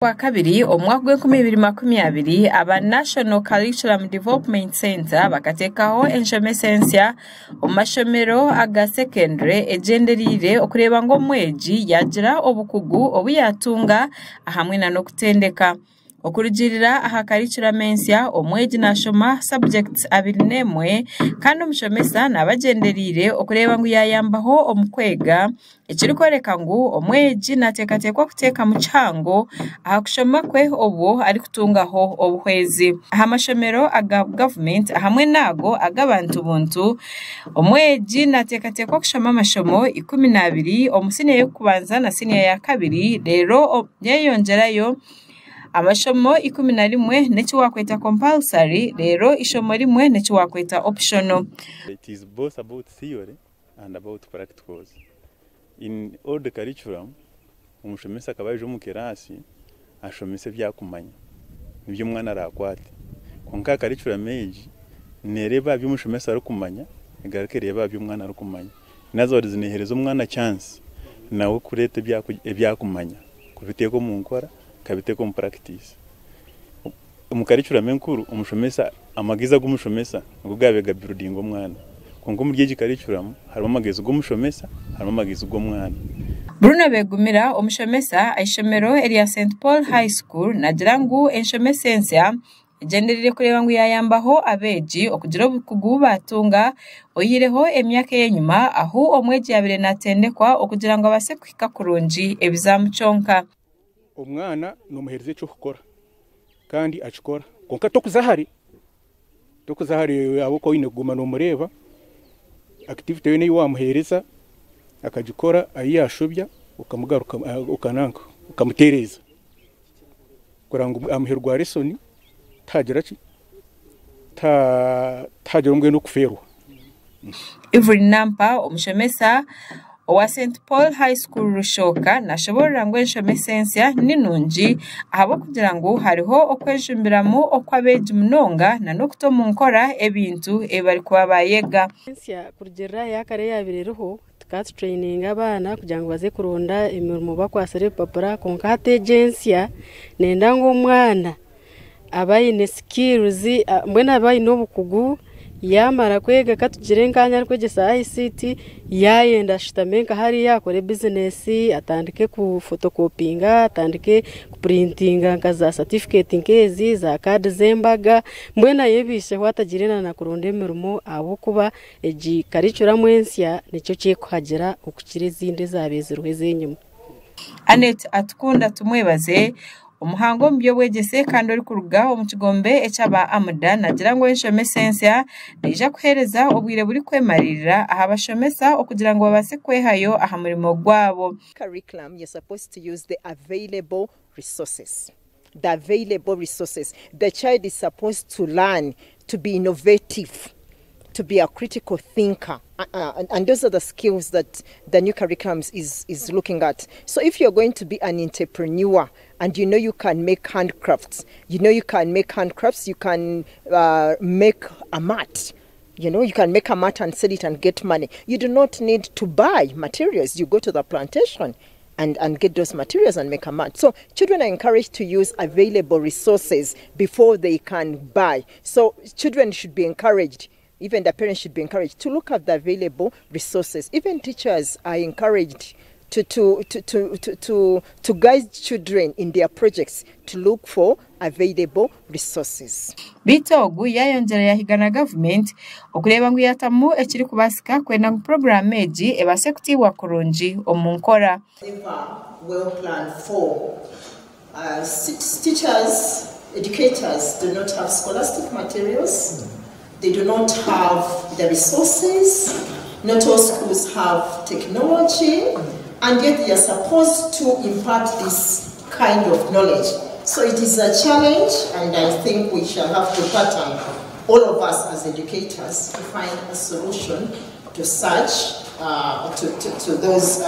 Okwakabiri omu mwaka gw'enkumi ibiri 20, aba National Curriculum Development Centre bakateekaho enshomesa ensya omu mashomero aga sekendure egyendereire okureeba ngu omwegi yaagira obukugu obu yaatunga hamwe n'okutendeka. Okurugiirira aha karicuramu ensya, omwegi naashoma sabujekiti 21 kandi omushomesa naaba agyendereire okureeba ngu yaayambaho omu kwega ekirikworeka ngu omwegi naateekateekwa kuteekamu kihango aha kushoma kwe obwo arikutungaho obuhwezi. Aha mashomero aga gavumenti hamwe n'ago ag'abantu buntu, omwegi naateekateekwa kushoma amashomo 12 omu siniya y'okubanza na siniya ya kabiri reero yayeyongyerayo amashomo 11 n'eki waakweta compulsory reero eishomo rimwe n'eki waakweta optional. It is both about theory and about practicals. In old curriculum, omushomesa akaba aija omu kiraasi ashomesa ebi arikumanya, nibyo omwana araakwate. Kwonka aha curriculum egi, neereeba aha bi omushomesa arikumanya, egaruka ereeba aha bi omwana arikumanya. In other words, neeheereza omwana chance nawe kureeta ebi arikumanya kubiteeka omu nkora, akabiteeka omu practice. Omu curriculum enkuru, omushomesa amagezi agu omushomesa nigo gaabaire gabuildinga omwana. Kwonka omuri egi curriculum harimu amagezi g'omushomesa, harimu amagezi g'omwana. Bruno Begumira, omushomesa aha ishomero erya St Paul High School naagira ngu enshomesa ensya egyendereire kureeba ngu yaayambaho abeegi okugira obukugu bu baatunga oyihireho emyaka ey'enyima ahu omwegi yaabaire naatendekwa okugira ngu abaase kuhika kurungi ebizaamu kyonka. Omwana nomuheereza eky'okukora kandi akikora kwonka tokuza hare, tokuza hare ahabw'okuba oine kuguma nomureeba activity yoona ei wamuheereza akagikora ahu yashobya okamugarukamu okananka okamutereeza kureba ngu aha muheru gwa lesson tihagira ki, tihagira mbwenu okufeerwa. Evelyn Nampa, omushomesa owa St Paul High School Rushoka nashoboorora ngu enshomesa ensya ni nungi ahabw'okugira ngu hariho okwejumbiramu okw'abeegi munonga n'okuta omu nkora ebintu ebi barikuba bayega. Ensya kurugiirira aha yakare eyaabaire eriho tukaba tutureyininga abaana kugira ngu baze kuronda emirimo bakwatsire ebipapura kwonka hati egi ensya neyenda ngu omwana abe aine sikilizi mbwenu abe aine obukugu yaamara kwega katugire nkanye arikwegyesa ICT yaayenda ashutame nka hariya akore bizinesi atandike kufotokopinga atandike kupurintinga nka za satifiketi nk'ezi za kaadi z'embaga mbwenu ayebiiseho atagiire na kuronda emirimo ahabw'okuba egi karicuramu ensya nikyo kyekuhagira okukira ezindi ezaabaire ziriho ez'enyima. Annet Atukunda Tumwebaze, omuhangu omu by'obwegyese kandi orikuruga omu kigombe eky'aba AMUDA naagira ngu enshomesa ensya neija kuheereza obwire burikwemariirira aha bashomesa okugira ngu babaase kwehayo aha murimo gwabo. Curriculum, you're supposed to use the available resources. The available resources. The child is supposed to learn to be innovative, to be a critical thinker. And those are the skills that the new curriculum is looking at. So if you're going to be an entrepreneur and you know you can make handcrafts, you know you can make handcrafts, you can make a mat. You can make a mat and sell it and get money. You do not need to buy materials. You go to the plantation and get those materials and make a mat. So children are encouraged to use available resources before they can buy. So children should be encouraged, even the parents should be encouraged to look at the available resources. Even teachers are encouraged to guide children in their projects to look for available resources. Beitu ogu yayongyera yahiga na gavumenti okureeba ngu yaatamu ekirikubaasika kwenda ngu puroguraamu egi ebaase kutiibwa kurungi omu nkora. Well planned for. Teachers, educators do not have scholastic materials. They do not have the resources. Not all schools have technology, and yet they are supposed to impart this kind of knowledge. So it is a challenge, and I think we shall have to partner, all of us as educators, to find a solution to such, to those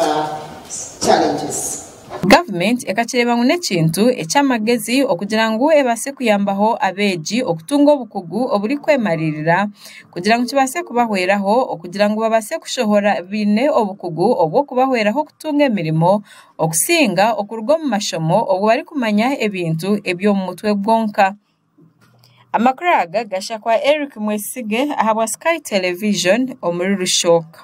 challenges. Gavumenti ekakireeba ngu n'ekintu eky'amagezi okugira ngu ebaase kuyambaho abeegi okutunga obukugu oburikwemariirira kugira ngu kibaase kubahweraho okugira ngu babaase kushohora baine obukugu obw'okubahweraho kutunga emirimo okusinga okuruga omu mashomo obwo barikumanya ebintu eby'omu mutwe bwonka. Amakuru aga gashakwa Eric Mwesige ahabwa Sky Television omuri Rushoka.